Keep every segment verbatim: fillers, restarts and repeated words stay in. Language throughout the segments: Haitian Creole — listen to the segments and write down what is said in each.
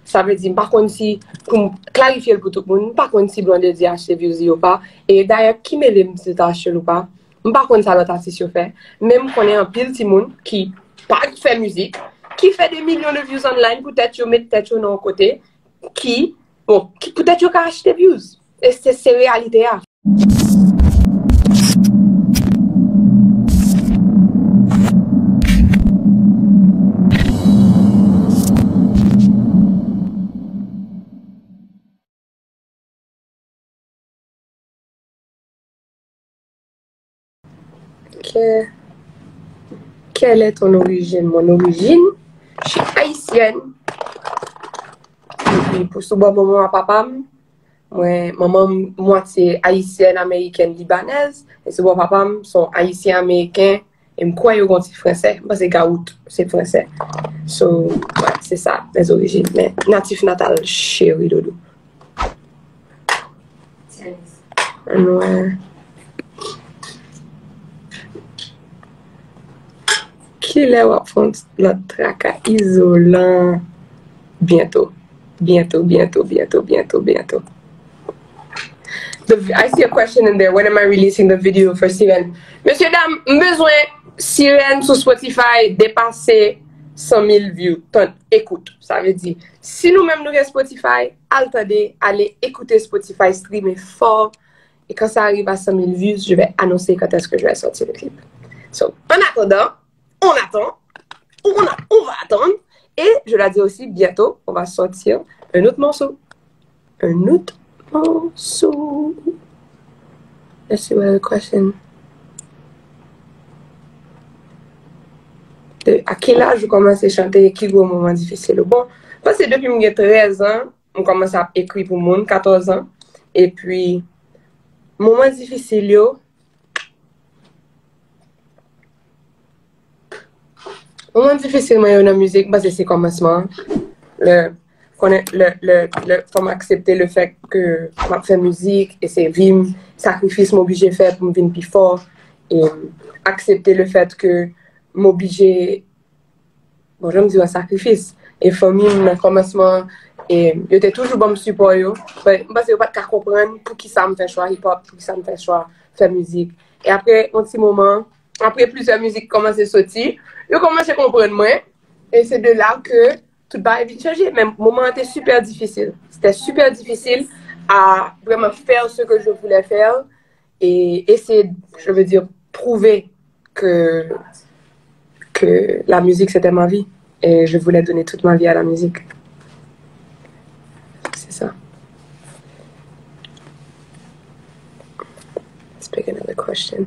Sa vle di, m pa konn si, pou m klarifye l pou tout moun, m pa konn si Blondedy achte views li ou pa. E dayè, ki mele m si l ta achte l ou pa? M pa konn sa lòt atis yo fè. Men m konnen anpil timoun ki pa fè mizik, ki fè de milyon de views online pou tèt yo, met tèt yo nan yon kote, ki, bon, ki, pou tèt yo ka achte views. E se, se reyalite a. Que-, quelle est ton origine? Mon origine, je suis haïtienne. Epi pou sou bò manman ak papa m, mwen, manman m mwatye ayisyèn, amerikèn, libanèz, e sou bò papa m, se yon ayisyen ameriken, e m kwè yo gen yon ti fransè. M panse Gawout se fransè. So, ouais, c'est ça, mes origines. Men natif natal, cheri doudou. Ann wè. Kilè w ap fè yon lòt traka izolan? Byento. Byento, byento, byento, byento, byento. The, I see a question in there. When am I releasing the video for Sirèn? Mesye dam, m bezwen Sirèn sou Spotify depase san mil view. Tan, ekout. Sa vle di, si nou menm nou gen Spotify, al tande, ale ekoute Spotify, streame fò. Et quand ça arrive à cent mille vues, je vais annoncer quand est-ce que je vais sortir le clip. So, en attendant, on attend, on, a- on va attendre, et je dois dire aussi, bientôt, on va sortir un autre morceau. Un autre morceau. Let's see what the question. De, a ki laj ou kòmanse chante e ki gwo moman difisil ou? Bon, m panse depi m gen trèz an, m kòmanse ap ekri pou moun, katòz an. Epi, moman difisil yo, moman difisil mwen yo nan mizik, m panse se kòmansman an. Lè, konnen, lè, lè, lè, fò m aksepte le fèt ke m ap fè mizik, e se vi m, sakrifis m oblije fè pou m vin pi fò. E aksepte le fèt ke m oblije Bon, jan m di w, an sakrifis. E fanmi m nan kòmansman, e, yo te toujou ban m sipò yo. But m panse yo pa t ka konprann poukisa m fè chwa hip hop, poukisa m fè chwa fè mizik. E apre yon ti moman, apre plizyè mizik kòmanse soti, yo kòmanse konprann mwen. E se de la ke tout bagay vin chanje. Men moman an te super difisil. C'était super difficile à vraiment faire ce que je voulais faire et essayer, je veux dire, prouver que, que la musique, c'était ma vie. Et je voulais donner toute ma vie à la musique. C'est ça. Let's pick another question.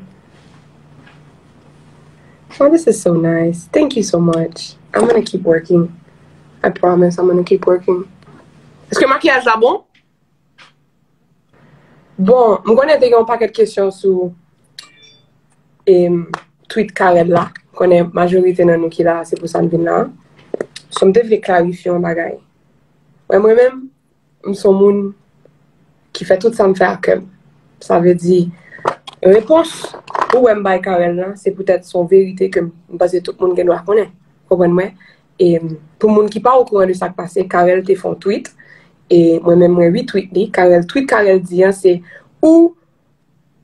Oh, this is so nice. Thank you so much. I'm gonna keep working. I promise I'm gonna keep working. Èske makiyaj la bon? Bon, m konnen te gen yon pakèt kesyon sou, em, tweet Carel la. M konnen majorite nan nou ki la, se pou sa n vin la. So, m te vle klarifye yon bagay. Mwen, mwen menm, m se yon moun ki fè tout sa m fè ak kè m. Sa vle di, repons ou wè m bay Carel la, se poutèt se yon verite ke m, m panse tout moun gen dwa konnen. Konprann mwen? E pou moun ki pa okouran de sa k pase, Carel te fè yon tweet. E mwen menm, mwen retweet li. Carel, tweet Carel di an, se ou,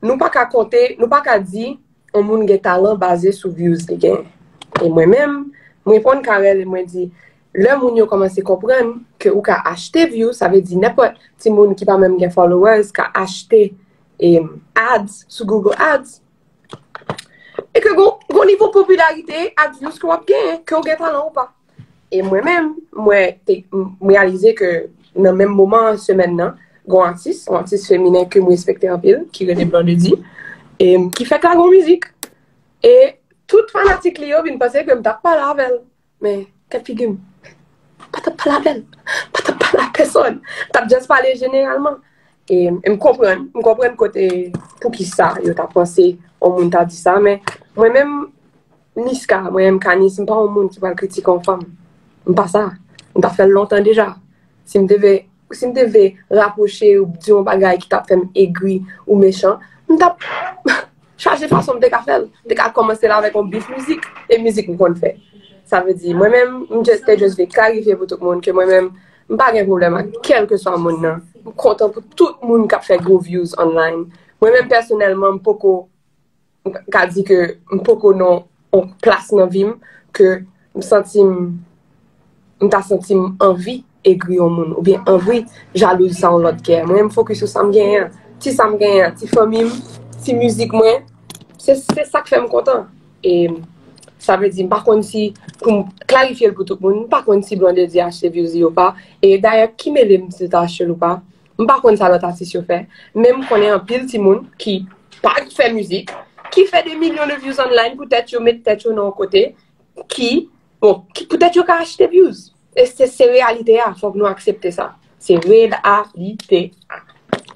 nou pa ka konte, nou pa ka di yon moun gen talan baze sou views li genyen. E mwen menm, mwen reponn Carel e mwen di, lè moun yo kòmanse konprann ke ou ka achte view, sa vle di nenpòt timoun ki pa menm gen followers ka achte, em, ads sou Google Ads, e ke gon, gon nivo popilarite ak views ke w ap genyen, ke w gen talan ou pa. E mwen menm, mwen te, m reyalize ke nan menm moman an, semèn nan, gon atis, yon atis feminen ke m respekte anpil, ki rele Blondedy, e ki fèk lage yon mizik. E tout fanatik li yo vin panse ke m t ap pale avè l. Men, gad figi m. M pa t ap pale avè l. M pa t ap pale a pèsòn. M t ap just pale jeneralman. E, e m konprann. M konprann kote, poukisa yo ta panse yon moun ta di sa. Men, mwen menm, Niska, mwen menm Kanis, m pa yon moun ki pral kritike yon fanm. M pa sa. M ta fè l lontan deja. Si m te vle, si m te vle rapwoche ou di yon bagay ki t ap fè m egri ou mechan, m t ap chache fason m te ka fè l. M te ka kòmanse l avèk yon bif mizik. E mizik m konn fè. Sa vle di, mwen menm, m just, te just vle klarifye pou tout moun ke mwen menm, M pa gen pwoblèm ak kèlkeswa moun nan. M kontan pou tout moun k ap fè gwo views online. Mwen menm pèsonèlman, m poko, m ka di ke m poko nan yon plas nan vi m ke m santi m, m ta santi m anvi egri yon moun oubyen anvi jalouz sa yon lòt gen. Mwen, m fokis sou sa m genyen an. Ti sa m genyen an, ti fanmi m, ti mizik mwen, se, se sa k fè m kontan. E sa vle di, m pa konn si, pou m klarifye l pou tout moun, m pa konn si Blondedy achte views li ou pa. E dayè, ki mele m si l ta achte l ou pa? M pa konn sa lòt atis yo fè. Men m konnen anpil timoun ki pa fè mizik, ki fè de milyon de views online pou tèt yo, met tèt yo nan yon kote ki, bon, ki, pou tèt yo ka achte views. E se, se reyalite a, fòk nou aksepte sa. Se reyalite a.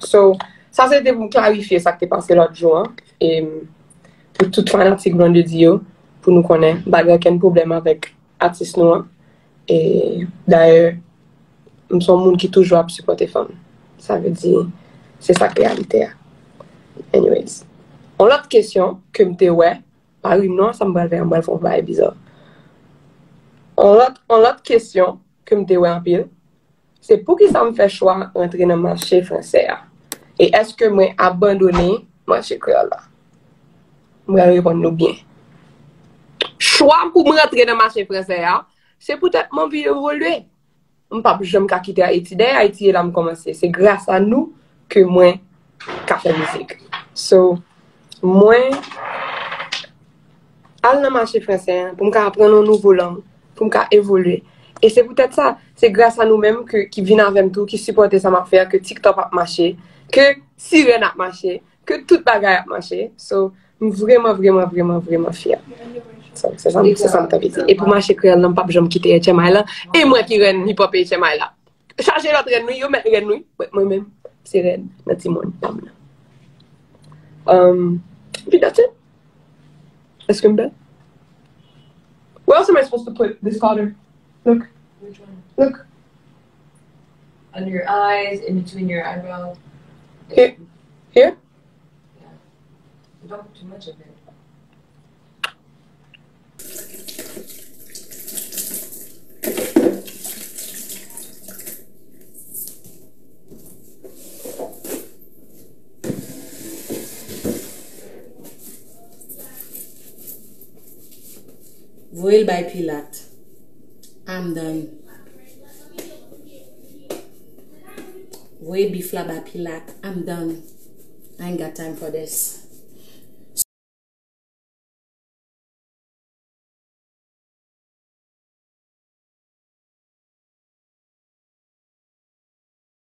So, sa se te pou m klarifye sa k te pase lòt jou an. E pou tout fanatik Blondedy yo, pou nou konnen, m pa gen okenn pwoblèm avèk atis nou an. E dayè, m se yon moun ki toujou ap sipòte fanm. Sa vle di, se sa k reyalite a. Anyways. Yon lòt kesyon ke m te wè, pa ri m non, sa m pral fè, m pral fè yon bagay biza. Yon lòt, yon lòt kesyon ke m te wè anpil, se poukisa m fè chwa rantre nan mache fransè a? E èske mwen abandone mache kreyòl la? M pral reponn nou byen. Chwa pou m rantre nan mache fransè a, se poutèt m anvi evolye. M p ap janm ka kite Ayiti. Dèyè Ayiti e la m kòmanse. Se gras a nou ke mwen ka fè mizik. So, mwen al nan mache fransè an pou m ka aprann yon nouvo lang, pou m ka evolye. E se poutèt sa, se gras a nou menm ke, ki vin avè m tou, ki sipòte sa m ap fè a, ke TikTok ap mache, ke Sirèn ap mache, ke tout bagay ap mache. So, m vrèman, vrèman, vrèman, vrèman fyè. So, se sa, se sa m t anvi di. E pou mache kreyòl la, m p ap janm kite H M I la. E mwen ki rèn hip hop H M I la. Chache lòt rèn wi, yo mèt rèn wi. Mwen, mwen menm, se rèn nan timoun pa m nan. Um, epi that's it. Èske m bèl? Where else am I supposed to put this color? Look. Which one? Look. Under your eyes, in between your eyebrow. Here. Here? Yeah. Don't put too much of it. Voye l bay Pilat. I'm done. Voye bif la bay Pilat. I'm done. I ain't got time for this.